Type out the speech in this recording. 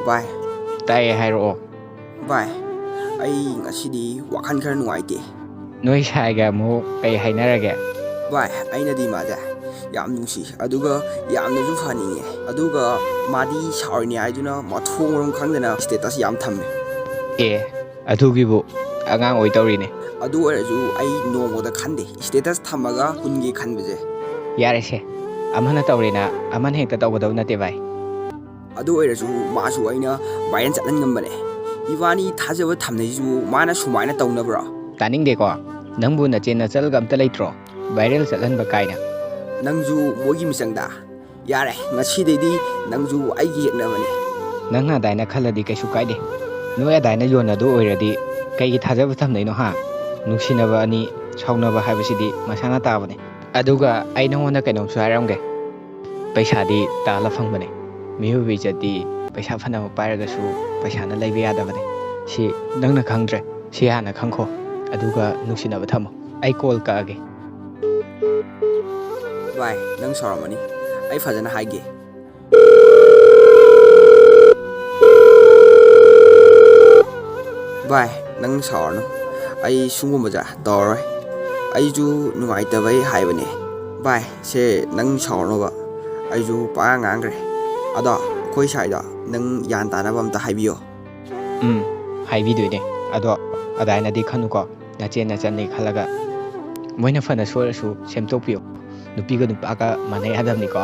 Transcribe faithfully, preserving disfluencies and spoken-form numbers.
ꯚꯥꯏ꯫ ꯇꯥꯏꯌꯦ, ꯍꯥꯏꯔꯛꯑꯣ꯫ ꯚꯥꯏ, ꯑꯩ ꯉꯁꯤꯗꯤ ꯋꯥꯈꯜ ꯈꯔ ꯅꯨꯡꯉꯥꯏꯇꯦ꯫ ꯅꯣꯏ ꯁꯥꯏꯒ ꯑꯃꯨꯛ ꯀꯩ ꯍꯥꯏꯅꯔꯒꯦ? ꯚꯥꯏ, ꯑꯩꯅꯗꯤ ꯃꯥꯁꯦ ꯌꯥꯝ ꯅꯨꯡꯁꯤ, ꯑꯗꯨꯒ ꯌꯥꯝꯅꯁꯨ ꯐꯅꯤꯡꯉꯦ, ꯑꯗꯨꯒ ꯃꯥꯗꯤ ꯁꯥꯎꯔꯤꯅꯦ ꯍꯥꯏꯗꯨꯅ ꯃꯊꯣꯡ ꯃꯔꯝ ꯈꯪꯗꯅ status ꯌꯥꯝ ꯊꯝꯃꯦ꯫ ꯑꯦ, ꯑꯗꯨꯒꯤꯕꯨ ꯑꯉꯥꯡ ꯑꯣꯏ ꯇꯧꯔꯤꯅꯦ꯫ ꯑꯗꯨ ꯑꯣꯏꯔꯁꯨ ꯑꯩ ꯅꯣꯡꯃꯗ ꯈꯟꯗꯦ status ꯊꯝꯃꯒ ꯍꯨꯟꯒꯦ ꯈꯟꯕꯁꯦ꯫ ꯌꯥꯔꯦꯁꯦ, ꯑꯃꯅ ꯇꯧꯔꯦꯅ ꯑꯃꯅ ꯍꯦꯛꯇ ꯇꯧꯒꯗꯧ ꯅꯠꯇꯦ ꯚꯥꯏ꯫ ꯑꯗꯨ ꯑꯣꯏꯔꯁꯨ ꯃꯥꯁꯨ ꯑꯩꯅ viral ꯆꯠꯍꯟꯉꯝꯕꯅꯦ꯫ ꯏꯕꯥꯅꯤ ꯊꯥꯖꯕ ꯊꯝꯅꯩꯁꯤꯕꯨ ꯃꯥꯅ ꯁꯨꯃꯥꯏꯅ ꯇꯧꯅꯕ꯭ꯔꯣ? ꯇꯥꯅꯤꯡꯗꯦꯀꯣ, ꯅꯪꯕꯨ ꯅꯆꯦ ꯅꯆꯜꯒ ꯑꯝꯇ ꯂꯩꯇ꯭ꯔꯣ viral ꯆꯠꯍꯟꯕ ꯀꯥꯏꯅ? ꯅꯪꯁꯨ ꯃꯣꯏꯒꯤ ꯃꯤꯆꯪꯗ? ꯌꯥꯔꯦ, ꯉꯁꯤꯗꯩꯗꯤ ꯅꯪꯁꯨ ꯑꯩꯒꯤ ꯌꯦꯛꯅꯕꯅꯦ꯫ ꯅꯪꯅ ꯑꯗꯥꯏꯅ ꯈꯜꯂꯗꯤ ꯀꯩꯁꯨ ꯀꯥꯏꯗꯦ꯫ ꯅꯣꯏ ꯑꯗꯥꯏꯅ ꯌꯣꯟꯅꯗꯣ ꯑꯣꯏꯔꯗꯤ ꯀꯩꯒꯤ ꯊꯥꯖꯕ ꯊꯝꯅꯩꯅꯣ ꯍꯥ? ꯅꯨꯡꯁꯤꯅꯕ ꯑꯅꯤ ꯁꯥꯎꯅꯕ ꯍꯥꯏꯕꯁꯤꯗꯤ ꯃꯁꯥꯅ ꯇꯥꯕꯅꯦ꯫ ꯑꯗꯨꯒ ꯑꯩ ꯅꯉꯣꯟꯗ ꯀꯩꯅꯣꯝꯁꯨ ꯍꯥꯏꯔꯝꯒꯦ꯫ ꯄꯩꯁꯥꯗꯤ ꯇꯥꯜꯂ ꯐꯪꯕꯅꯦ꯫ ꯃꯤꯑꯣꯏꯕ ꯏꯖꯠꯇꯤ ꯄꯩꯁꯥ ꯐꯅꯕ ꯄꯥꯏꯔꯒꯁꯨ ꯄꯩꯁꯥꯅ ꯂꯩꯕ ꯌꯥꯗꯕꯅꯦ꯫ ꯁꯤ ꯅꯪꯅ ꯈꯪꯗ꯭ꯔꯦ꯫ ꯁꯤ ꯍꯥꯟꯅ ꯈꯪꯈꯣ꯫ ꯑꯗꯨꯒ ꯅꯨꯡꯁꯤꯅꯕ ꯊꯝꯃꯣ꯫ ꯑꯩ call ꯀꯛꯑꯒꯦ꯫ ꯚꯥꯏ, ꯅꯪ ꯁꯥꯎꯔꯝꯃꯅꯤ꯫ ꯑꯩ ꯐꯖꯅ ꯍꯥꯏꯒꯦ꯫ ꯚꯥꯏ, ꯅꯪ ꯁꯥꯎꯔꯅꯨ꯫ ꯑꯩ ꯁꯤꯒꯨꯝꯕꯁꯦ ꯇꯧꯔꯔꯣꯏ꯫ ꯑꯩꯁꯨ ꯅꯨꯡꯉꯥꯏꯇꯕꯩ ꯍꯥꯏꯕꯅꯦ꯫ ꯚꯥꯏ, ꯁꯦ ꯅꯪ ꯁꯥꯎꯔꯅꯨꯕ꯫ ꯑꯩꯁꯨ ꯄꯉꯥꯡ ꯉꯥꯡꯈ꯭ꯔꯦ꯫ ꯑꯗꯣ ꯑꯩꯈꯣꯏ ꯁꯥꯏꯗꯣ ꯅꯪ ꯒ꯭ꯌꯥꯟ ꯇꯥꯅꯕ ꯑꯝꯇ ꯍꯥꯏꯕꯤꯌꯣ꯫ ꯎꯝ, ꯍꯥꯏꯕꯤꯗꯣꯏꯅꯦ꯫ ꯑꯗꯣ ꯑꯗꯥꯏꯅꯗꯤ ꯈꯟꯅꯨꯀꯣ꯫ ꯅꯆꯦ ꯅꯆꯟꯅꯤ ꯈꯜꯂꯒ꯫ ꯃꯣꯏꯅ ꯐꯅ ꯁꯣꯏꯔꯁꯨ ꯁꯦꯝꯗꯣꯛꯄꯤꯌꯨ꯫ ꯅꯨꯄꯤꯒ ꯅꯨꯄꯥꯒ ꯃꯥꯟꯅ ꯌꯥꯗꯕꯅꯤꯀꯣ꯫